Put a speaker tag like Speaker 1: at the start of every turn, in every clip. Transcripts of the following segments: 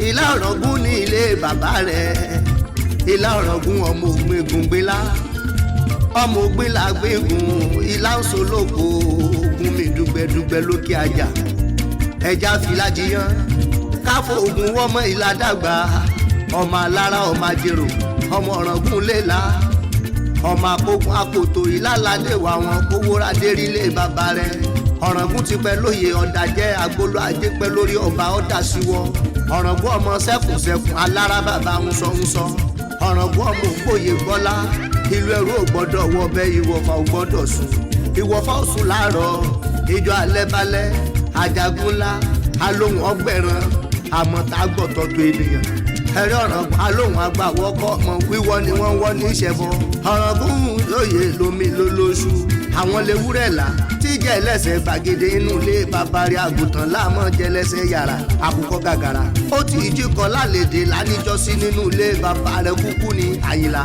Speaker 1: Ìlà Ọ̀ràngún ní ilé bàbá rẹ̀. Ìlà Ọ̀ràngún ọmọ ògbégun gbélá, ọmọ ògbélá gbégun, ìlà ń solóko ogun mi dùgbẹ̀dùgbẹ̀ lókè àjà. Ẹja filajiyan káfọ ogun wọ́mọ ìlà dàgbà, ọmọ alára, ọmọ ajérò, ọmọ Ọ̀ràngún léla, ọmọ akógun akoto ìlàládé wà wọn kówóra dérílé bàbá rẹ̀. Ọ̀ràngún ti pẹ́ lóye ọ̀dà jẹ́ agbolo ajé pẹ́ lórí ọba ọ̀dà síwọ́. Ọ̀ràngún ọmọ sẹ́kùnsẹ́kùn alára bàbá ńsọ̀ńsọ. Ọ̀ràngún ọmọ ògbóye gbọ́lá, ìlú ẹrú ò gbọ́dọ̀ wọ bẹ́, ìwọ̀fà ò gbọ́dọ̀ sùn, ìwọ̀fà ò sùn láàárọ̀ ìjọ alẹ́ balẹ̀. Ajagun ńlá alóhùn ọgbẹ̀rán àmọ̀tá gbọ̀tọ̀ tó ènìyàn ẹ̀rí. Ọ̀ràngún alóhùn agbàwọ́kọ̀ ọmọ wíwọ́ ni wọ́n wọ́ ní ìṣẹ̀bọ. Ọ̀ràngún lóye lomi lólóṣù, àwọn lewúrẹ́ là tíjẹ́ ẹlẹ́sẹ̀ gbàgede inú ilé bàbá rí, àgùntàn láàmọ́ jẹlẹ́sẹ̀ yàrá àkùkọ gàgàrà. Ó ti ìjíkọ lálẹ́dẹ̀ lánìjọ́sí nínú ilé bàbá rẹ̀ kúkú ní Àyìnlá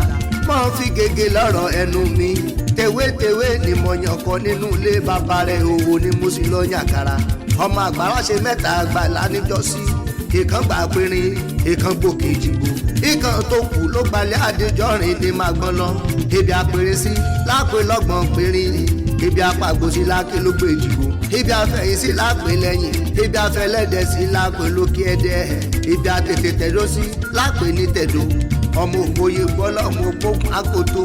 Speaker 1: mọ́ fi gègé lọ́rọ̀ ẹnu mi. Tewétewé ni mo yàn kọ nínú ilé bàbá rẹ̀, òwò ni mo sì lọ yàkàrà. Ọmọ àgbàrá ṣe mẹ́ta àgbà lánìjọ́sí, ìkan gbà pinrin, ìkan gbòkè jìgbò, ìkan tó kù ló gbalẹ̀ Adéjọ́rin ní máa gbọ́n lọ. Ibi àpèrè sí lápè lọ́gbọ̀n pinrin, ibi àpàgbò sí lápè ló gbé jìgbò, ibi àfẹ̀yìn sí lápè lẹ́yìn, ibi àfẹlẹ́dẹ̀ sí lápè lókè ẹ̀dẹ̀, ibi àtètè tẹ̀dó sí lápè ní tẹ̀dó. Ọmọ ògbóye gbọ́lọ́, ọmọ ògbógun akoto.